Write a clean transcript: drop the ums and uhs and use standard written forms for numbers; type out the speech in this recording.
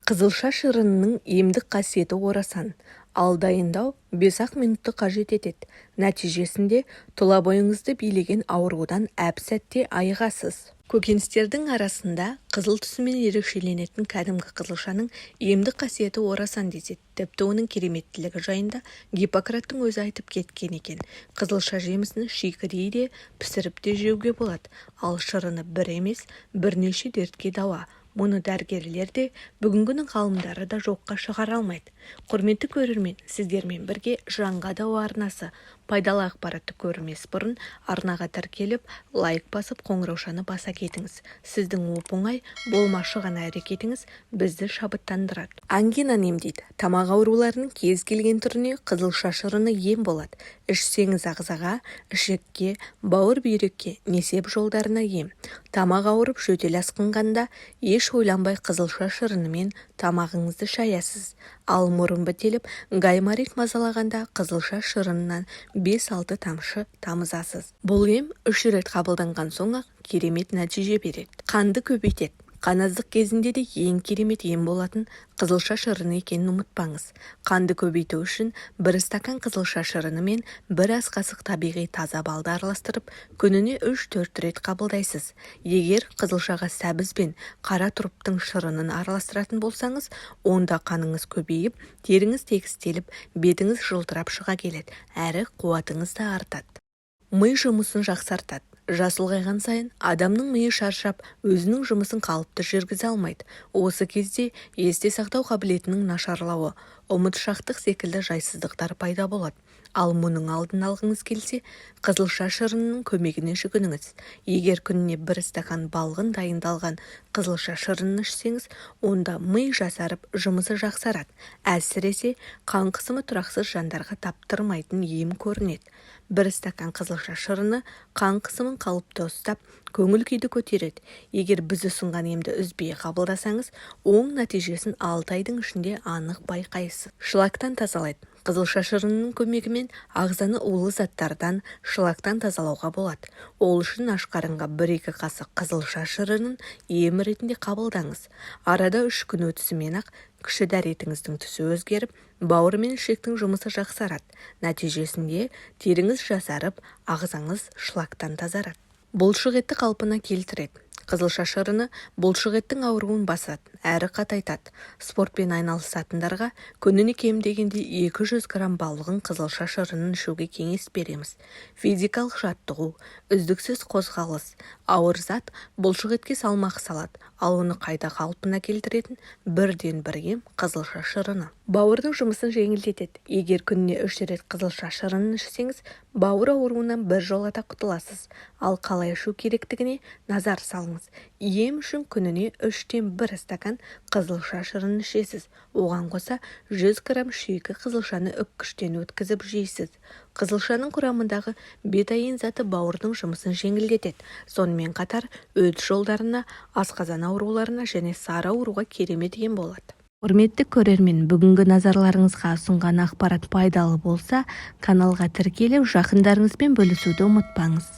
Қызылша шырынының емдік қасиеті орасан. Ал дайындау 5-ақ минутты қажет етеді. Нәтижесінде тұла бойыңызды билеген аурудан әп-сәтте айығасыз. Көкөністердің арасында қызыл түсімен ерекшеленетін кәдімгі қызылшаның емдік қасиеті орасан деседі. Тіпті оның кереметтілігі жайында Гиппократтың өзі айтып кеткен екен. Қызылша жемісін шикідей де, пісіріп те жеуге болады. Ал шырыны бір емес, бірнеше дертке дауа. Мұны дәрігерлер де, бүгінгінің ғалымдары да жоққа шығара алмайды. Құрметті көрермен, сіздермен бірге «Жанға дауа» арнасы. Пайдалы ақпаратты көрмес бұрын арнаға тіркеліп, лайк басып, қоңыраушаны баса кетіңіз. Сіздің оп-оңай болмашы ғана әрекетіңіз бізді шабыттандырады. Ангинаны емдейді. Тамақ ауруларының кез келген түріне қызылша шырыны ем болады. Ішсеңіз, ағзаға, ішекке, бауыр, бүйрекке, несеп жолдарына ем. Тамақ ауырып, жөтел асқынғанда еш ойланбай қызылша шырынымен тамағыңызды шаясыз. Ал мұрын бітеліп, гайморит мазалағанда қызылша шырынынан 5-6 тамшы тамызасыз. Бұл ем үш рет қабылданған соң-ақ керемет нәтиже береді. Қанды көбейтеді. Қан аздық кезінде де ең керемет ем болатын қызылша шырыны екенін ұмытпаңыз. Қанды көбейту үшін 1 стакан қызылша шырыны мен 1 ас қасық табиғи таза балды араластырып, күніне 3-4 рет қабылдайсыз. Егер қызылшаға сәбіз бен қара тұрыптың шырынын араластыратын болсаңыз, онда қаныңыз көбейіп, теріңіз тегістеліп, бетіңіз жылтырап шыға келеді, әрі қуатыңыз да артады. Ми жұмысын жақсартады. Жас ұлғайған сайын адамның миы шаршап, өзінің жұмысын қалыпты жүргізе алмайды. Осы кезде есте сақтау қабілетінің нашарлауы, ұмытшақтық секілді жайсыздықтар пайда болады. Ал мұның алдын алғыңыз келсе, қызылша шырынының көмегіне жүгініңіз. Егер күніне 1 стакан балғын дайындалған қызылша шырынын ішсеңіз, онда ми жасарып, жұмысы жақсарады. Әсіресе қан қысымы тұрақсыз жандарға таптырмайтын ем көрінеді. 1 стакан қызылша шырыны қан қысымын қалыпты ұстап, көңіл күйді көтереді. Егер біз ұсынған емді үзбей қабылдасаңыз, оң нәтижесін 6 айдың ішінде анық байқайсыз. Шлактан тазалайды. Қызылша шырынының көмегімен ағзаны улы заттардан, шлактан тазалауға болады. Ол үшін аш қарынға 1-2 қасық қызылша шырынын ем ретінде қабылдаңыз. Арада 3 күн өтісімен-ақ кіші дәретіңіздің түсі өзгеріп, бауыр мен ішектің жұмысы жақсарады. Нәтижесінде теріңіз жасарып, ағзаңыз шлактан тазарады. Бұлшық етті қалпына келтіреді. Қызылша шырыны бұлшық еттің ауруын басады әрі қатайтады. Спортпен айналысатындарға күніне кем дегенде 200 грамм балғын қызылша шырынын ішуге кеңес береміз. Физикалық жаттығу, үздіксіз қозғалыс, ауыр зат бұлшық етке салмақ салады. Ал оны қайта қалпына келтіретін бірден бір ем – қызылша шырыны. Бауырдың жұмысын жеңілдетеді. Егер күніне үш рет қызылша шырынын ішсеңіз, бауыр ауруынан біржолата құтыласыз. Ал қалай ішу керектігіне назар салыңыз. Ем үшін күніне 1/3 стакан қызылша шырынын ішесіз. Оған қоса 100 грамм шикі қызылшаны үккіштен өткізіп жейсіз. Қызылшаның құрамындағы бетаин заты бауырдың жұмысын жеңілдетеді. Сонымен қатар өт жолдарына, асқазан ауруларына және сары ауруға керемет ем болады. Құрметті көрермен, бүгінгі назарларыңызға ұсынған ақпарат пайдалы болса, каналға тіркеліп, жақындарыңызбен бөлісуді ұмытпаңыз.